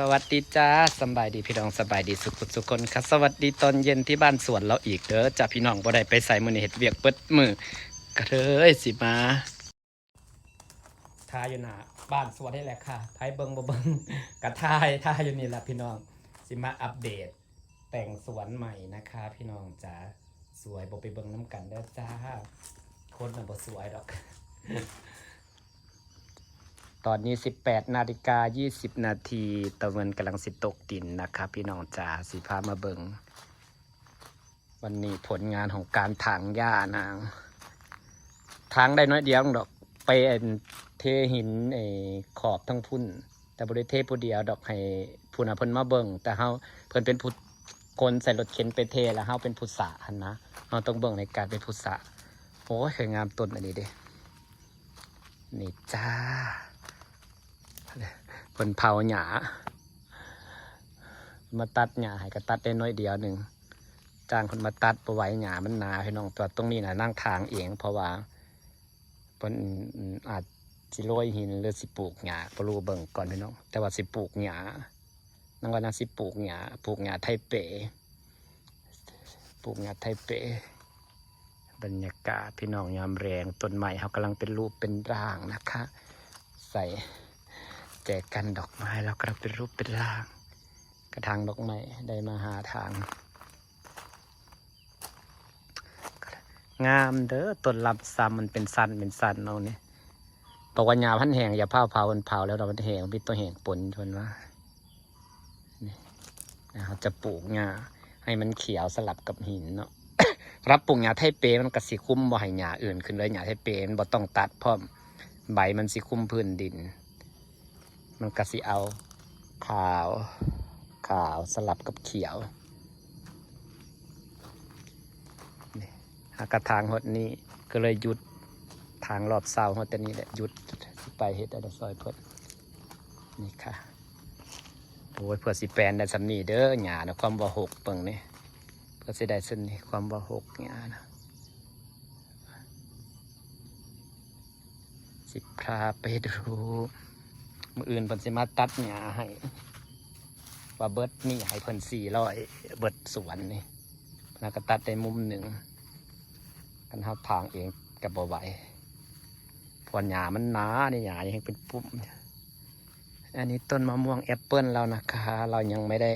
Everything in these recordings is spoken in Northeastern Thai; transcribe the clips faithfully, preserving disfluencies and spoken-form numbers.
สวัสดีจ้า สำบายดีพี่น้อง สำบายดีสุขสุขคนค่ะ สวัสดีตอนเย็นที่บ้านสวนเราอีกเด้อจ้าพี่น้อง บ่ได้ไปไสมื้อนี้ เฮ็ดเวียกเบิดมื้อ ก็เลยสิมาถ่ายอยู่หน้าบ้านสวนนี่แหละค่ะ ไผเบิ่งบ่เบิ่ง ก็ถ่าย ถ่ายอยู่นี่แหละพี่น้อง สิมาอัปเดตแต่งสวนใหม่นะคะ พี่น้องจ๋า สวยบ่ ไปเบิ่งนำกันเด้อจ้า คนน่ะบ่สวยดอก ตอนนี้ สิบแปดนาฬิกา ยี่สิบนาที ตะเวินกำลังสิตกดินนะครับ พี่น้องจ๋า สิพามาเบิ่ง วันนี้ผลงานของการถางหญ้านาง ถางได้น้อยเดียวดอก ไปอันเทหินไอ้ขอบทั้งพุ่น แต่บ่ได้เทผู้เดียวดอก ให้ผู้น่ะเพิ่นมาเบิ่ง แต่เฮา เพิ่นเป็นผู้คนใส่รถเข็นไปเท แล้วเฮาเป็นผู้สระหั่นนะ เฮาต้องเบิ่งในการเป็นผู้สระ โอ้ย คืองามต้นอันนี้เด้ นี่จ้า เพิ่นเผาหญ้า มาตัดหญ้าให้ก็ตัดได้น้อยเดียวหนึ่ง จ้างเพิ่นมาตัดบ่ไหว หญ้ามันหนาพี่น้อง ตัวตรงนี้น่ะนางถางเอง เพราะว่าเพิ่นอาจสิโรยหินหรือสิปลูกหญ้า บ่รู้ เบิ่งก่อนพี่น้อง แต่ว่าสิปลูกหญ้า นางว่านางสิปลูกหญ้า ปลูกหญ้าไทเป ปลูกหญ้าไทเป บรรยากาศพี่น้องยามแลง ต้นไม้เฮากำลังเป็นรูปเป็นร่างนะคะ ใส่แจกันดอกไม้ เรากำลังเป็นรูปเป็นร่าง กระถางดอกไม้ได้มาห้าถาง งามเด้อ ต้นลำซำมันเป็นสั้นเป็นสั้นเนาะนี่ บอกว่าหญ้าพันแห้ง อย่าเผา เผา มันเผาแล้วเรามันแห้ง มีตัวแห้งปนเพิ่นว่า นี่นะ เฮาจะปลูกหญ้าให้มันเขียวสลับกับหินเนาะ รับปลูกหญ้าไทเป มันก็สิคุมบ่ให้หญ้าอื่นขึ้นเลย หญ้าไทเปมันบ่ต้องตัดพร้อม ใบมันสิคุมพื้นดิน มันก็สิเอาขาว ขาวสลับกับเขียว นี่ หากระถางฮอดนี่ก็เลยหยุด ถางรอบเสาฮอดแต่นี่แหละ หยุด สิไปเฮ็ดอะไรซอยเพิ่น นี่ค่ะ โอ้ย เพื่อสิแปลนได้ส่ำนี้เด้อ หญ้านะ ความว่าหกเบิ่งนี่ เพื่อสิได้ส่ำนี้ ความว่าหกหญ้านะ สิพาไปดู มื้ออื่นเพิ่นสิมาตัดหญ้าให้ ว่าเบิดนี่ให้เพิ่นสี่ร้อย เบิดสวนนี่ แล้วก็ตัดได้มุมหนึ่ง คันเฮาถางเองก็บ่ไหว เพราะหญ้ามันหนานี่ หญ้ายังเป็นปุ่ม อันนี้ต้นมะม่วงแอปเปิ้ลเรานะคะ เรายังไม่ได้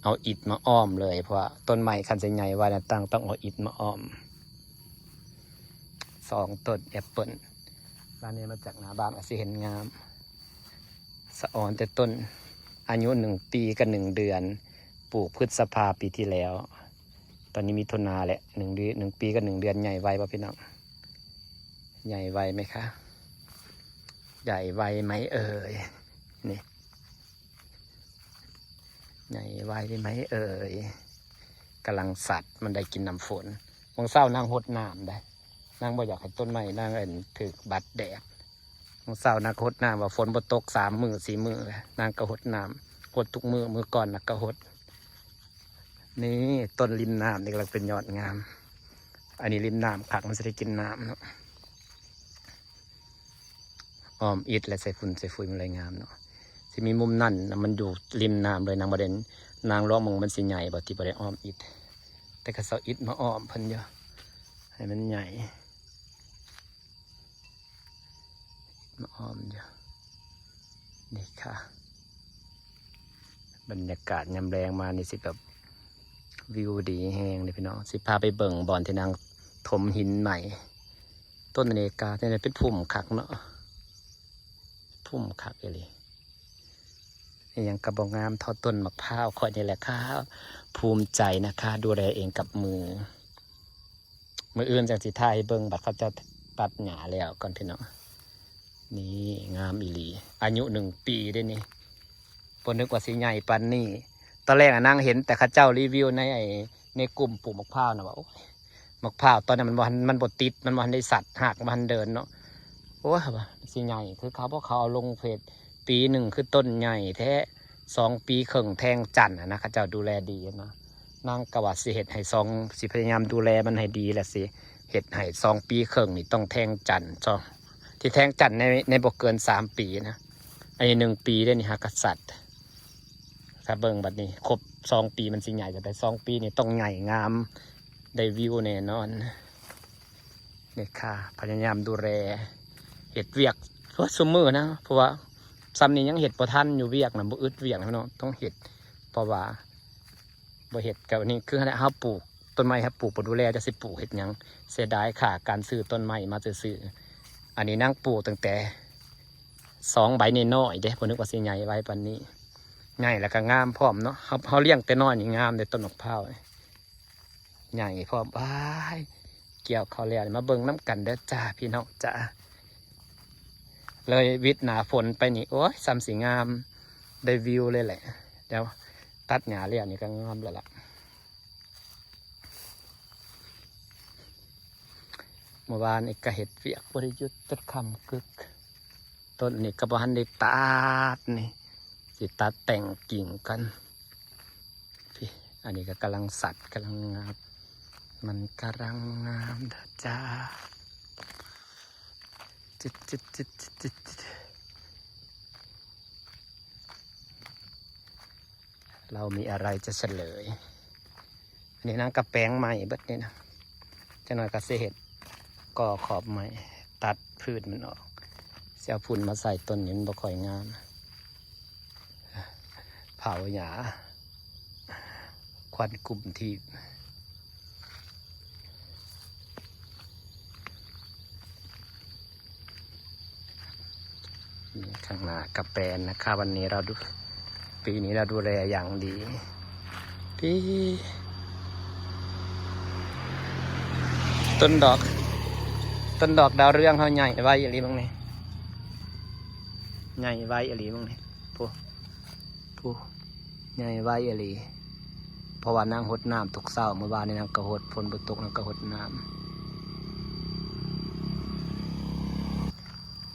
เอาอิฐมาอ้อมเลย เพราะว่าต้นไม้คันสิใหญ่ไวนะ ต้อง ต้องเอาอิฐมาอ้อม สองต้นแอปเปิ้ล ร้านนี้มาจากหน้าบ้านก็สิเห็นงาม สะออนแต่ต้น อายุหนึ่งปีกับหนึ่งเดือน ปลูกพฤษภาปีที่แล้ว ตอนนี้มิถุนาแหละ หนึ่งเดือน หนึ่งปีกับหนึ่งเดือน ใหญ่ไวป่ะพี่น้อง ใหญ่ไวไหมคะ ใหญ่ไวไหมเอ่ย นี่ ใหญ่ไวไหมเอ่ย กำลังสัด มันได้กินน้ำฝน มื้อเช้านางหดน้ำได้ นางบ่อยากให้ต้นไม้นางอันถืกบัดแดด มื้อเช้านางหดน้ำ ว่าฝนบ่ตกสามมื้อสี่มื้อแล้ว นางก็หดน้ำ หดทุกมื้อ มื้อก่อนนะก็หด นี่ต้นริมน้ำนี่กำลังเป็นยอดงาม อันนี้ริมน้ำคัก มันสิได้กินน้ำเนาะ อ้อมอิฐและใส่ฝุ่นใส่ฝุ่นมันเลยงามเนาะ สิมีมุมนั่นน่ะ มันอยู่ริมน้ำเลย นางบ่ได้ นางลองมองมันสิใหญ่บ่ ที่บ่ได้อ้อมอิฐ แต่ก็เซาอิฐมาอ้อมเพิ่นอยู่ ให้มันใหญ่ มาอ้อมอยู่ นี่ค่ะ บรรยากาศยามแลงมานี่สิแบบวิวดีแฮงเลยพี่น้อง สิพาไปเบิ่งบ่อนที่นางถมหินใหม่ ต้นอเนกาเนี่ยเป็นพุ่มคักเนาะ พุ่มคักอีหลี อิหยังก็บ่งามเท่าต้นมะพร้าวข้อยนี่แหละค่ะ ภูมิใจนะคะ ดูแลเองกับมือ มื้ออื่นจั่งสิถ่ายให้เบิ่ง บัดเขาเจ้าตัดหญ้าแล้วก่อนพี่น้อง นี่งามอีหลี อายุหนึ่งปีเด้นี่ บ่นึกว่าสิใหญ่ปานนี้ ตอนแรกอะนางเห็นแต่เขาเจ้ารีวิวในไอ้ ในกลุ่มปลูกมะพร้าวน่ะว่า โอ้ย มะพร้าวตอนนั้นมันบ่ทัน มันบ่ติด มันบ่ทันได้สัด ฮากบ่ทันเดินเนาะ โอ้ย ว่าสิใหญ่คือเขา เพราะเขาเอาลงเพจ ปีหนึ่งคือต้นใหญ่แท้ สองปีครึ่งแทงจันทน์อะนะ เขาเจ้าดูแลดีนะ นางก็ว่าสิเฮ็ดให้สอง สิพยายามดูแลมันให้ดี และสิเฮ็ดให้สองปีครึ่งนี่ต้องแทงจันทน์ สอง ที่แทงจันทน์ใน ในบ่เกินสามปีนะ อันนี้หนึ่งปีเด้นี่ หากะสัด ถ้าเบิ่งบัดนี้ ครบสองปีมันสิใหญ่ แต่สองปีนี่ต้องใหญ่งาม ได้วิวแน่นอน นี่ค่ะ พยายามดูแล เฮ็ดเวียก โอ้ย ซุมื้อนะ เพราะว่า ส่ำนี้ยังเฮ็ดบ่ทันอยู่ เวียกนะ บ่อึดเวียกนะพี่น้อง ต้องเฮ็ด เพราะว่า บ่เฮ็ดก็นี่คือเฮาปลูกต้นไม้ เฮาปลูกบ่ดูแล จะสิปลูกเฮ็ดหยัง เสียดายค่าการซื้อต้นไม้มาซื่อๆ อันนี้นางปลูกตั้งแต่สองใบน้อยๆเด้ บ่นึกว่าสิใหญ่ไวปานนี้ ใหญ่แล้วก็งามพร้อมเนาะ เฮา เฮาเลี้ยงแต่น้อยนี่งามเด้ ต้นมะพร้าว ใหญ่พร้อม ว้าย เกี่ยวข้าวแล้ว มาเบิ่งนำกันเด้อจ้า พี่น้องจ้า เลยวิดหน้าฝนไปนี่ โอ้ย ส่ำสิงาม ได้วิวเลยแหละ เดี๋ยวตัดหญ้าแล้วนี่ก็งามแล้วล่ะ เมื่อวานนี้ก็เฮ็ดเวียกบ่ได้หยุดจนค่ำกึก ต้นนี้ก็บ่ทันได้ตัดนี่ สิตัดแต่งกิ่งก่อน พี่ อันนี้ก็กำลังสัด กำลังงาม มันกำลังงามเด้อจ้า จึ๊ดจึ๊ดจึ๊ดจึ๊ดจึ๊ดจึ๊ด เรามีอะไรจะเฉลย อันนี้นางกะแปงใหม่เบิดนี่นะ จักหน่อยก็สิเฮ็ด ก่อขอบใหม่ ตัดพืชมันออก สิเอาฝุ่นมาใส่ต้นนี้มันบ่ค่อยงาม เผาหญ้า ควันกลุ่มทีบ นี่ข้างหน้ากะแปนนะคะ วันนี้เราดู ปีนี้เราดูแลอย่างดี พี่ ต้นดอก ต้นดอกดาวเรืองเฮาใหญ่ไวอีหลีบางนี่ ใหญ่ไวอีหลีบางนี่ ผู้ ผู้ ใหญ่ไวอีหลี เพราะว่านางหดน้ำทุกเช้า เมื่อวานนี้นางก็หด ฝนบ่ตกนางก็หดน้ำ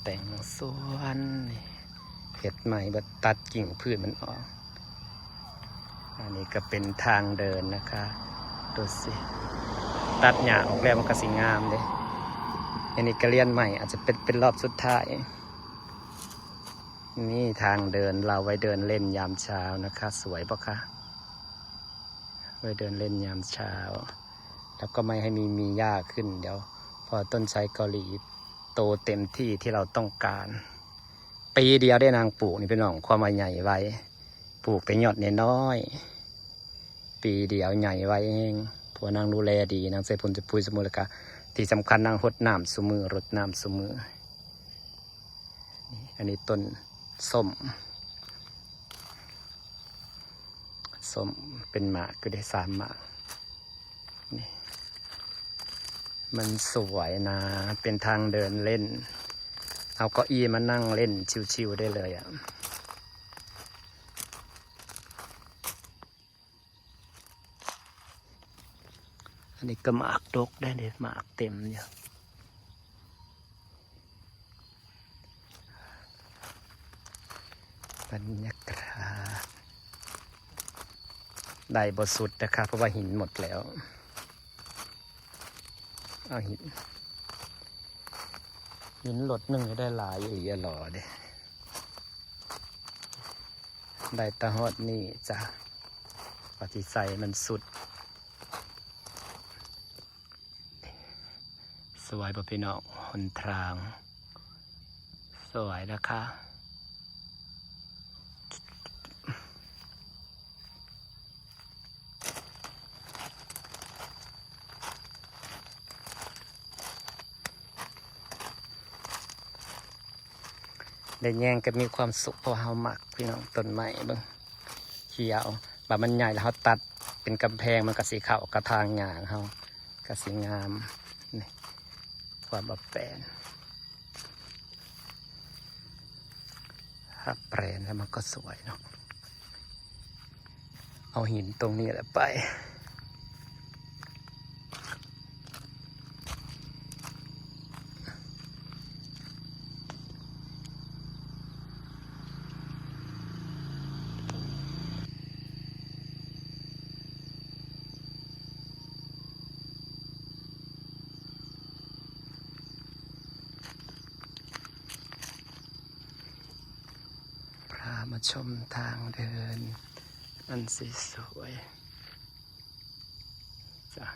แต่งสวนนี่ เฮ็ดใหม่ บ่ตัดกิ่งพืชมันออก อันนี้ก็เป็นทางเดินนะคะ ดูสิ ตัดหญ้าออกแล้วมันก็สิงามเด้ อันนี้ก็เรียนใหม่ อาจจะเป็น เป็นรอบสุดท้าย นี่ทางเดินเราไว้เดินเล่นยามเช้านะคะ สวยปะคะ ไว้เดินเล่นยามเช้า แล้วก็ไม่ให้มี มีหญ้าขึ้น เดี๋ยว พอต้นไทรเกาหลีโตเต็มที่ที่เราต้องการ ปีเดียวได้นางปลูกนี่พี่น้อง ความว่าใหญ่ไว ปลูกแต่ยอดน้อยๆ ปีเดียวใหญ่ไวเอง เพราะว่านางดูแลดี นางใส่ปุ๋ย ปุ๋ยซุมื้อ แล้วก็ที่สำคัญนางรดน้ำซุมื้อ รดน้ำซุมื้อ นี่ อันนี้ต้นส้ม ส้มเป็นหมากก็ได้สามหมาก นี่ มันสวยนะ เป็นทางเดินเล่น เอาเก้าอี้มานั่งเล่นชิวๆได้เลยอ่ะ อันนี้ก็หมากดกได้เลย หมากเต็มอยู่ บรรยากาศ ได้บ่สุดนะครับ เพราะว่าหินหมดแล้ว เอาหิน หินรถหนึ่งก็ได้หลายอีหลีอะหลอเด้ ได้แต่ฮอดนี่จ้ะ ปฏิไซมันสุด สวยบ่พี่น้อง หนทาง สวยนะคะ ได้แยงก็มีความสุข เพราะว่าเฮามักพี่น้อง ต้นไม้เบิ่ง เขียว บาดมันใหญ่แล้วเฮาตัดเป็นกำแพง มันก็สิเข้ากระถางหญ้าเฮา ก็สิงาม นี่ ความบ่แปน ถ้าแปลนแล้วมันก็สวยเนาะ เอาหินตรงนี้แหละไป พามาชมทางเดิน อันสวยๆจ้ะ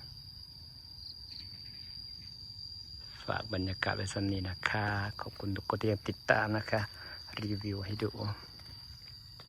ฝากบรรยากาศไว้ส่ำนี้นะคะ ขอบคุณทุกคนที่ยังติดตามนะคะ รีวิวให้ดู